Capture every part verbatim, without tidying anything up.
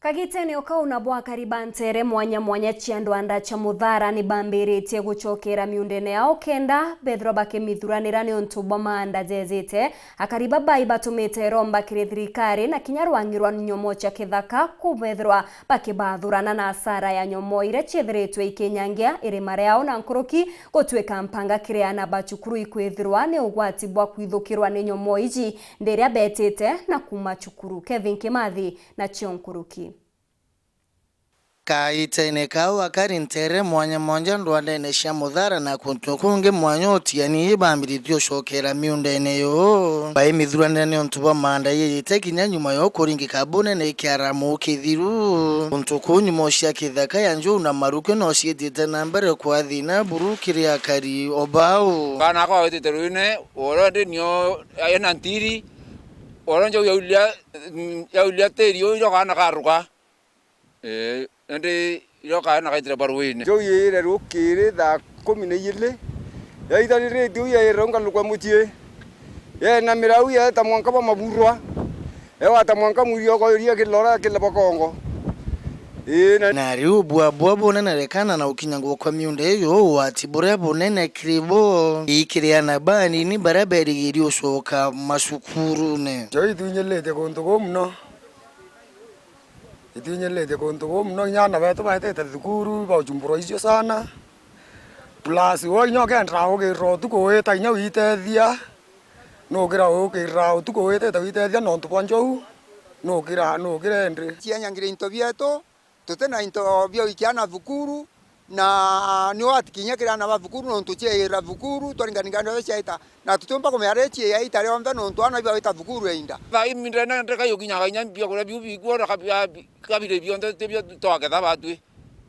Kagitene o kau nabo akari ba nteere mwanya mwanya cia ndwanda cia Muthara ni bambiritie gucokera miundene yao kenda bethirwa bakimithuranira niuntu bwa maanda jejite. Akari baba ibatumite iromba kiri thirikari na kinya rwangi rwa nyomo cia kithaka kubethirwa bakibathurana na asara ya nyomo iria ciethiritwe ikinyangia irima riao na nkuruki gutwika mpanga kiri aana ba cukuru ikwithirwa ni ugwati bwa kwithukirwa ni nyomo iji ndiria betite na kuuma cukuru. Kevin Kimathi na cio nkuruki. Kaitene kau akari nteere mwanya mwanya ndwandene cia Muthara na kuntu kungi mwanya utiani bambiritie ucokera miundene yo. Baimithuranira niuntu bwa maanda yeyite kinya nyuma yo kuringika bunene kiaramu kithiru. Kuntu kuu nyumo cia kithaka ya njou na maruku no ciitite na mbere kwathina buru kiri akari o bau. Kaana akwa witite ruine, uria ndi nio ena ntiri, uria njou yaulia, mm, yaulia tiri uu iro kaana karuka. Ii, indi iroka na gaitire barwine. Njou yiire rukiri thaa kumi na ijiri, yaitaniritue uu yaire ungalukwa mucii, yeenamira uu yeeta mwanka bwa maburwa, eewata mwanka mwiri okoiria kilora kile bokongo. Ii, na Na riu bwabwa bunene rekana na ukinyangwa kwa miunda iyo, ugwati buria bunene kiri bo, ikiri aana banini baria berigiri ucoka macukurune. Njou itwinyirite kuntu kuu mono. Itwinyirite kuntu kuu mono, kinya aana beetu baetete thukuru, bauchumburwa icio sana. Plus, we kinya ukeenderaa ukirira utuku wita kinya wiitethia, nukira ukirira utuku witite wiitethia nontu bwa njou, nukira, nukira endi. Cianyangire into bietu, tuti na into bia gwikia aana thukuru, na ni wati kinya kiri aana ba thukuru, nontu ciaira thukuru, twaringaringa ndio ciaita, na tutiumba kumenya ri ciaita rionthe, nontu aana ibawita thukuru ya inda. Thaa ii mindene ndeka yukinyaga inya biakuria biu bikuo, na kabia-, kabire bionthe tibio twaketha batwi,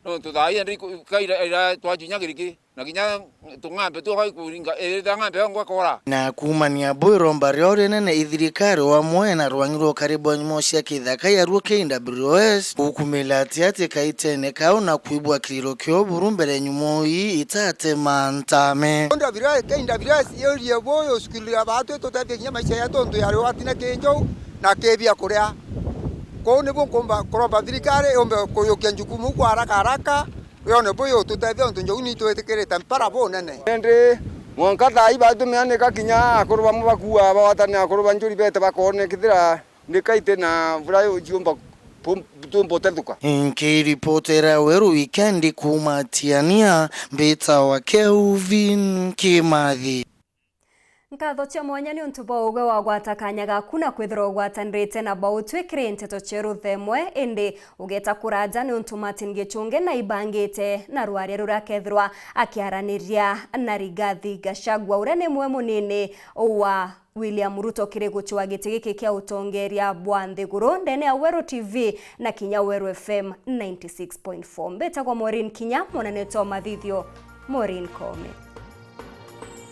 nontu thaa ii ndi kaira ira twajunya kiriki, na kinya tung'ambe tuoka kuringa, ithira ng'ambe yongwa kora. Na kuumania bu iromba rio rinene ithirikari wamwe na rwang'i rwa ukari bwa nyumo cia kithaka yaruo K W S, gukumila ati ati kaitene kau na kwibwa kiriro kio buru mbere nyumo ii itatema ntame. K W S, K W S yurie bu yucukilira batwi tutethie kinya maisha yetu ntu yari wati na kinjou na ki bia kuria. Kuu nibu nkumba kuromba thirikari yumbe kuyukia njukumu kwa haraka haraka, yone bu yututethia untu njou ni itwitikirite mpara bunene. Indi mwanka thaa ii batumianika kinya akuru bamwe bakua, bawatane akuru ba njuri bete bakone kithira ni kaite na bura ciumba pum-, ciumba utethuka. Nkiripotera Weru Wikendi kuuma Tiania, mbitawa Kelvin Kimathi. Nkatho cia mwanya niuntu bwa ugwe wagwata kanya gaku na kwithirwa ugwatanirite na bautwi kiri nteto cia ruthemwe, indi ugeta kuraja niuntu Martin Gichunge naibangite na rwaria ruria akethirwa akiaraniria na Rigathi Gachagua, uria ni mwe munini wa William Ruto kiri gucua giti giki kia utongeria bwa nthiguru ndene ya Weru T V na kinya Weru F M ninety six point four. Mbitagwa Maureen Kinya, mwananete wa mathithio Maureen Koome.